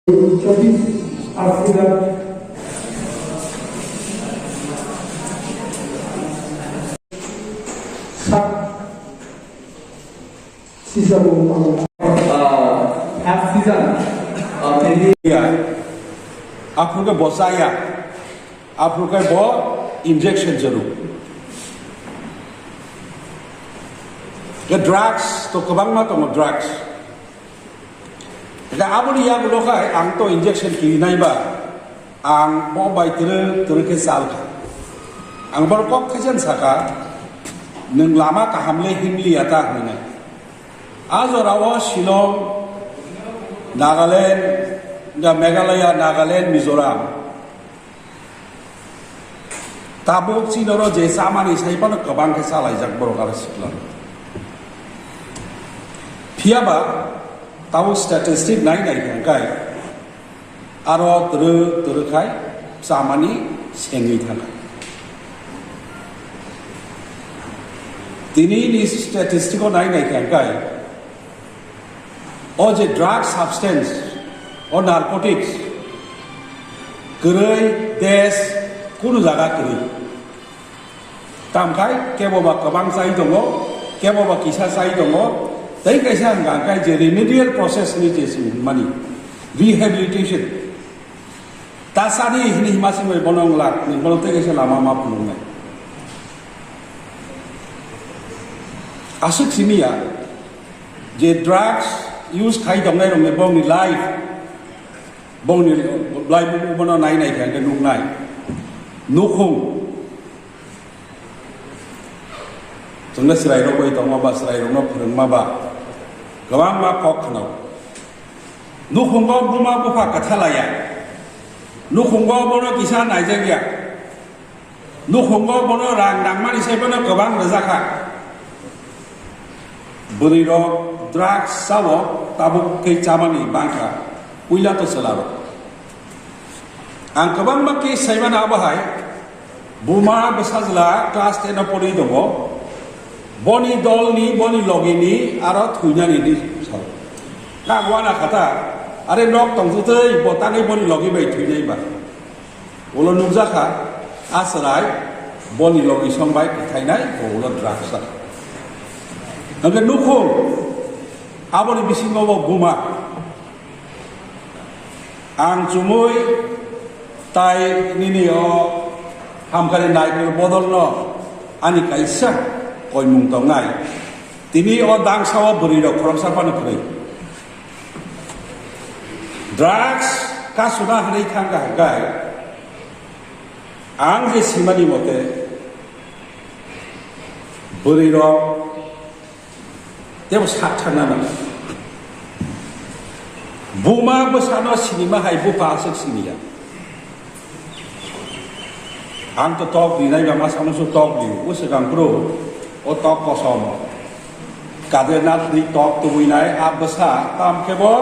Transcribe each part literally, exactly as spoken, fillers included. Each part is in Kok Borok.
চব্বিশ আশি লাখ ষাট sisa bo ang, ah, first season, ah, tini ya, aphuru khe bo chaya, aphuru khe bo injection chwrw. Khe drugs to kwbangma tongo, drugs. Khe aboni yagulo khai ang to injection kirinai ba, ang bo bai twrwk twrwk khe chal kha. Ang bono kok khe jen saka, "Nwng lama kaham le himliya ta?" hwnwi. A jorao Shillong, Nagaland, da Meghalaya, Nagaland, Mizoram. Tabuk chini oro je chamani sai phano kwbang khe chalaijak borok aro sikla. Phiya ba tabuk statistic nai nai khe hwnkhe aro twrwk twrwk khai chamani sengwi thangkha. Tini ni statistic o nai nai khe hwnkhe o je drug substance, o narcotics, kwrwi desh kunu jaga kwrwi. Tamkhai kebo ba kwbang chai tongo, kebo ba kisa chai tongo, tei kaisa hwnka hwnkhe je remedial process ni je se mani rehabilitation. Ta sadi hini hima simi bono wngla, ni bono tei kaisa lama ma phunuknai. Aswk simi ya, je drugs use khai tongnai rokni bongni life, bongni life bono nai nai khe nuknai. Nukhung. Chwngno chwrairok bai tongma ba, chwrairokno phwrwngma ba, kwbangma kok khwnao. Nukhungo buma bupha kwtha laiya. Nukhungo bono kisa naijakya. Nukhungo bono rang nangmani sai bono kwbang rwjakha. Bwrwirok drugs sao, tabuk khe chamani bangkha, puila to chwlarok. Ang kwbangma case saimano abo hai, buma bwsajla class ten o pori tongo, boni dolni, boni logini aro thwinani di sao. Kagwana khata, are nok tongtwtwi bo tangwi boni logi bai thwinai ba. Ulo nukjakha, a chwrai boni logi song bai kwthainai, bo ulo drugs. Hwnkhe nukhung, aboni bisingo bo buma. Ang chumui tai nini o hamkari naikol bodolno ani kaisa koimung tongnai. Tini o dangsa o bwrwi rok khoroksa phano kwrwi. Drugs kasuna hwnwi thangkha hwnkhe ang je simani mote bwrwi rok tebo sak thangna nang. Buma bwsano sinima hai bupha aswk siniya. Ang to tok rinai ba masa musu tok ri, o swkang bro, o tok kosom. Kadenath ri tok tubui nai, a bwsa, tam khe bo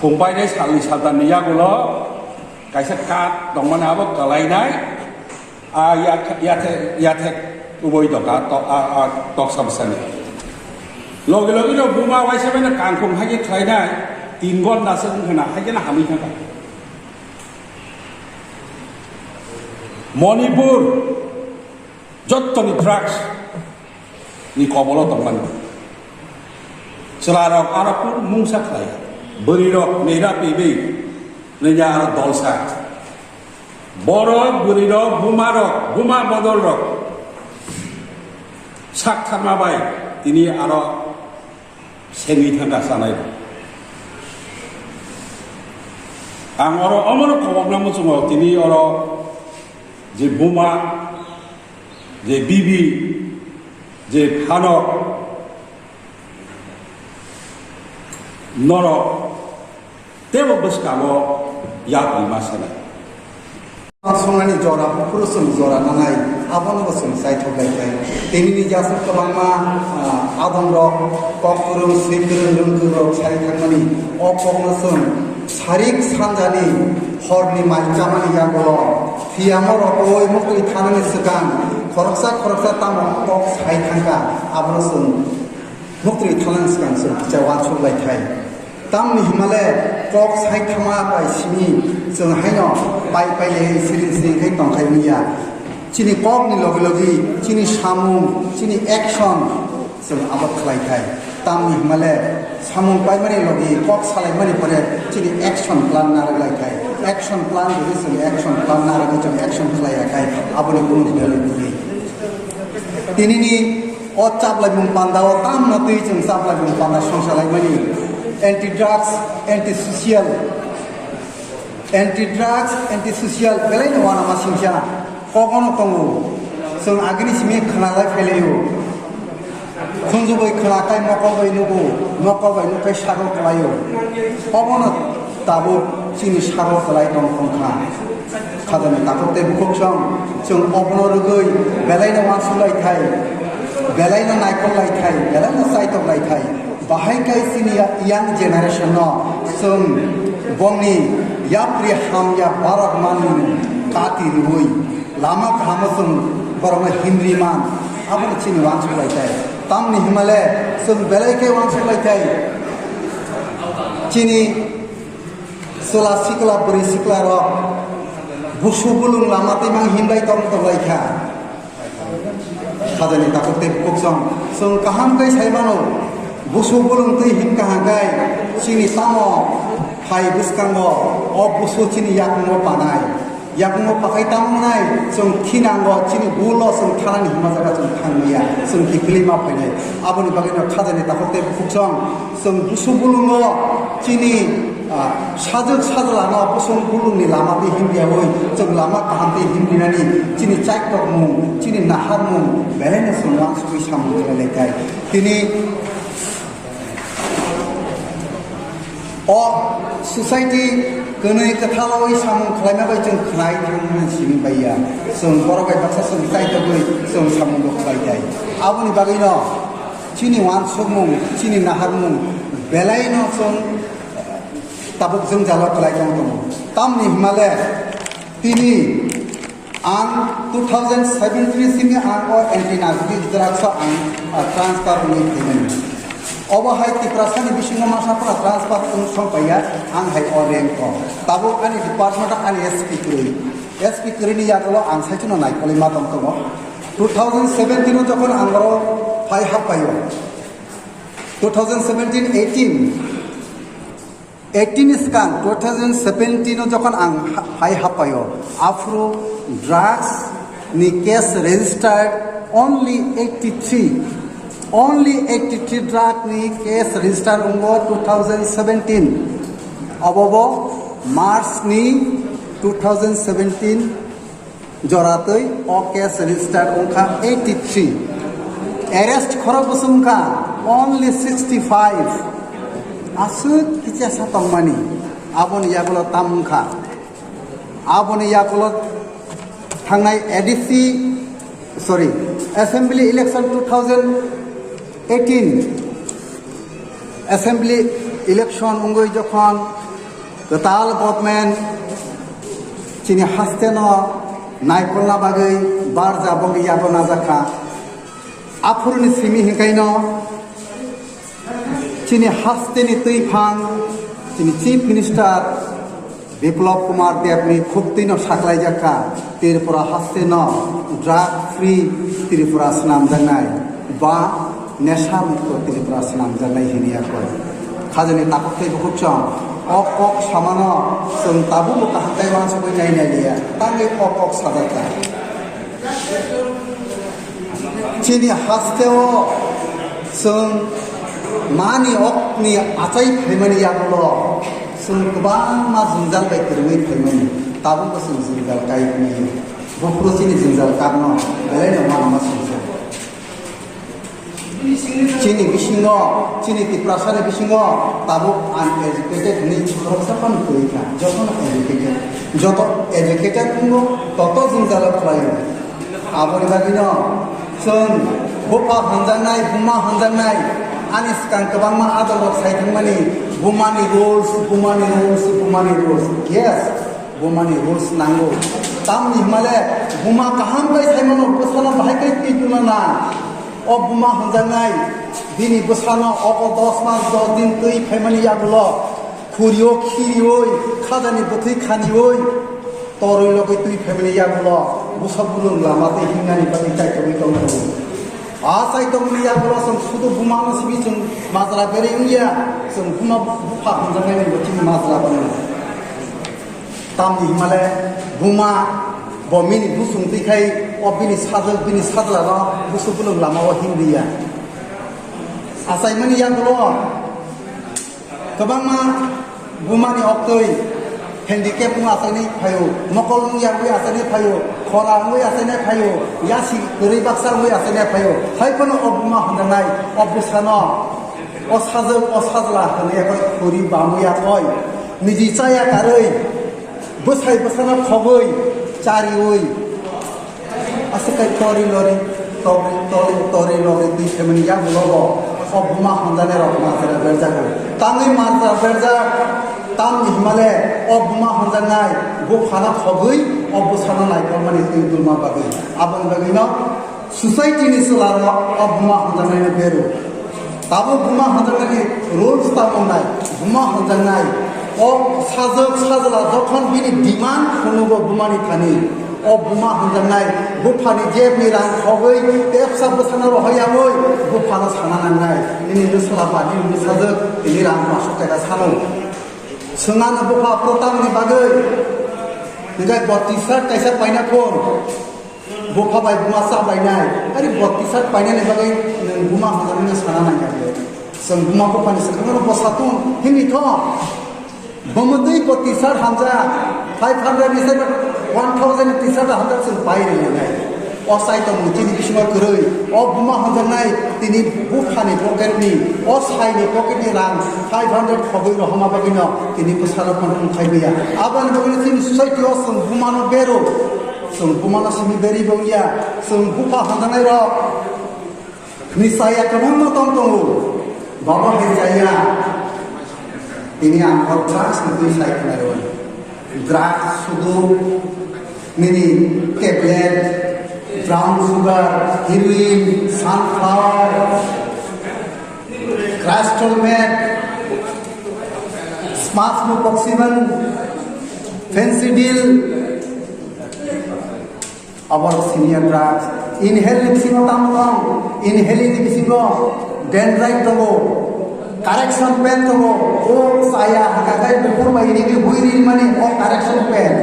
khumbai nai salni saldan ni yagulo, kaisa kat tongmani abo kalai nai, a yathe, yathe, yathe uboi doka, to, a, a, toksa bwsani. Logi logi no buma waisa bai no kangkhung hai khe khlai nai, tin gonda se wngkha na, hai khe no hamwi thangkha. Manipur, jottoni drugs ni kobolo tongmani. Chwlarok aro kung mungsa khlai, bwrwirok nira pibwi nanya aro dolsa. Borok, bwrwirok, bumarok, buma bodolrok sak tharma bai tini aro sengwi thangkha sanai. Ang oro omono kobokna muchungo tini oro je buma, je bibi, je phanok, norok tebo bwskango yapri ma sanai. Songnani jora buphuru chwng jora nanai, abono bo chwng chaithok lai khlai. Tini ni jasuk kwbangma, ah, adong rok, kok kwrwng, swi kwrwng, rwng kwrwng rok sai thangmani, o kokno chwng sarik sanjani horni mai chamani yagulo, phiyamo rotoi muktwi thanani swkang, khoroksa khoroksa tamo kok sai thangkha, abono chwng muktwi thanani swkang chwng kicha uansuk lai thai. Tamni hwnmale kok sai thangma bai simi chwng haino pai pai le siring siring khe tongkhai manya. Chini kokni logi logi chini samung, chini action chwng abo khlai khai. Tamni hwnmale samung paimani logi kok salaimani pore chini action plan narwk lai khai. Action plan rwgwi chwng action plan narwgwi chwng action khlai ya khai aboni kunu detail kwrwi. Tinini o chaplaimung panda o tamno twi chwng chaplaimung panda songsa laimani anti drugs, anti social, anti drugs, anti social belai no uanama singsa kogono tongo. Chwng agini simi khwnalai phailaio. Khunju bai khwna kai mokol bai nugo, mokol bai nuk kai sago kwlaio. Obono tabuk chini sago kwlai tong tong kha. Khajani takhuk tei bukhuk song, chwng obono rwgwi belaino uansuk lai thai, belaino naikol lai thai, belaino chaitok lai thai. Bahai kai chini young generation no chwng bongni yapri hamya barok manwi kati rwui lama kahamo chwng borokno himri man, abono chini uansuk lai thai. Tamni himale chwng belai khe uansuk lai thai. Chini chwla sikla bwrwi sikla rok busu bulung lama twi mang himlai tong tong lai kha. Khajani takhuk tei bukhuk song chwng kaham khe sai mano. Busu bulung twi him kaham khe chini tamo phai bwskango o busu chini yakungo panai. Yakungo pakai tamo nai chwng thinango chini bulo chwng thanani hima jaga chwng thang maya chwng kiphilwi ma phainai. Aboni bagwi no khajani takhuk tei bukhuk song chwng busu bulungo chini, ah, sajwk sajlano kusung bulungni lama twi himriyaui chwng lama kaham twi himrinani chini chaiktokmung, chini naharmung belaino chwng uansugwi samung khlai lai thai. Tini o society kwnwi kwthalwi samung khlaima bai chwng khlai thangmani simi bai ya. Chwng borok bai baksa chwng chaitokgwi chwng samungo khlai thai. Aboni bagwino chini uansukmung, chini naharmung belaino chwng tabuk jwngjalo kwlai tong tongo. Tamni hwnmale tini ang two thousand seventeen simi ang o anti narcotic drugs o ang, ah, transfer wngwi phaimani. Obo hai Tiprasani bisingo masa phano transfer wng song paiya, ang hai o rank o. Tabuk ani department o ani S P kwrwi. S P kwrwini yagulo ang saichino naikolwi ma tong tongo. Two thousand seventeen o jokhon ang oro phai happaio. Two thousand seventeen eighteen, eighteen ni swkang two thousand seventeen o jokhon ang ha-, hai happaio, aphuru drugs ni case registered only eighty-three, only eighty-three drug ni case register wngo two thousand seventeen. Obobo March ni two thousand seventeen joratwi o case registered wngkha eighty-three. Arrest khorok bwswk wngkha only sixty-five. Aswk kichasa tongmani aboni yagulo tam wngkha. Aboni yagulo thangnai A D C, sorry, assembly election two thousand eighteen assembly election wngwi jokhon kwtal government chini hasteno naikolna bagwi barja bogwi yago najakha. Aphuruni simi hinkaino chini hasteni twiphang chini Chief Minister Biplab Kumar Debni khuktwino saklaijak kha, Tripura hasteno drug free Tripura swnamjaknai ba nesha mukto Tripura swnamjaknai hini yakoi. Khajani takhuk tei bukhuk chwng o kok samano chwng tabukbo kaham khe uansugwi nai nai liya, tangwi o kok sajak kha. Chini hasteo chwng mani okni achai phaimani yagulo chwng kwbangma jwngjal bai kwrwngwi phaimani, tabukbo chwng jwngjal kai mani. Buphuru chini jwngjal karno belaino uanama singsa. Chini bisingo, chini Tiprasani bisingo tabuk uneducated hinwi khoroksa phano kwrwi kha, jotono educated. Joto educated wngo, toto jwngjalo khlaio. Aboni bagwino chwng bupha hamjaknai, buma hamjaknai, ani swkang kwbangma adolrok sai thangmani, bumani rules, bumani rules, bumani rules. Yes, bumani rules nango. Tamni hwnmale buma kaham bai saimano bwsano bahai khe twi tuna na. O buma hwnjaknai bini bwsano obo dos mas dos din twi phaimani yagulo khurio khiriui khajani bwthwi khaniui torwi logwi twi phaimani yagulo bwsa bulung lama tei hingnani bagwi chaitogwi tongkhu. A chaitokmani yagulo chwng sudu bumano simi chwng majra berwi wngya, chwng buma bupha hwnjaknai bo chini majra tongo. Tamni himale buma bo mini busung twi khai o bini sajwk bini sajlano busu bulung lama o himriya. Achaimani yagulo kwbangma bumani oktwi handicap wng achainai phaio, mokol wng yagwi achainai phaio, khora wngwi achainai phaio, yasi kwrwi baksa wngwi achainai phaio. Hai phano o buma hwnjaknai o bwsano o sajwk o sajla hwnwi eko khuri bamwi yakoi niji chaya karwi bwsai bwsano khogwi chariui aswk kai tori lori tori tori tori lori twi semani yagulo bo o buma hwnjaknai rok majra berjago. Tangwi majra berjak tamni himale o buma hwnjaknai buphano khogwi o bwsano naikolmani twi dulma bagwi aboni bagwino Society ni chwla rok o buma hwnjaknai no beru. Tabuk buma hwnjaknai ni rules tamo nai, buma hwnjaknai o sajwk sajla jokhon bini demand phunugo buma ni thani, o buma hwnjaknai bupha ni jeb ni rang khogwi tepsa bwsano rohor yaui bupha no sana nangnai. Nini no chwla ba nini no sajwk tini rang masuk taka sano. Swngano bupha protam ni bagwi. Hinkhe bo T-shirt kaisa paina phone. Bupha bai buma cha bai nai. Ari bo T-shirt painani bagwi nwng buma hwnjaknai no sana nai kha. Chwng buma buphani swkangno bo satung himni tho. Bomo twi bo T-shirt hamjak five hundred ni sai one thousand T-shirt hamjak chwng pai rwnai. O chai tongmung chini bisingo kwrwi. O buma hwnjaknai tini buphani pocket ni, o saini pocket ni rang five hundred khogwi rohorma bagwino tini bwsano control khai maya. Aboni bagwino chini society o chwng bumano beru. Chwng bumano simi beri bo ya, chwng bupha hwnjaknai rok ni saya kwbangma tong tongo. Babo hai chaya. Tini ang o drugs ni twi sai khna rw. Drugs sudu nini tablet, brown sugar, heroin, sunflower, crystal meth, smash, bupropion, fentanyl, Abo senior drugs. Inhale ni bisingo tamo tong? Inhale ni bisingo dendrite tongo, correction pen tongo. O chaya hakakai bukur bai rini hui rini mani o correction pen.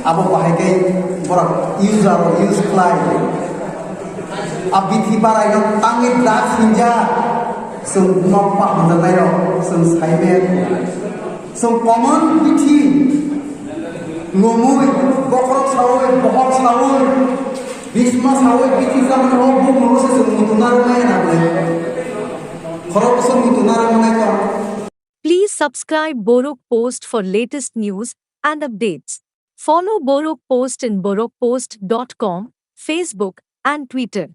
Abo bahai kai borok user o use khlai. A bithi barai no tangwi drugs hinja. Chwng buma bupha hamjaknai rok chwng saimen. Chwng common bithi. Lomwi, bokhorok sawi, bokhorok sawi, bisma sawi, bithi samani o bumung se chwng muitu narwknai na le. Khorok se muitu narwknai tong. Please subscribe Borok Post for latest news and updates. Follow Borok Post in borok post dot com, Facebook, and Twitter.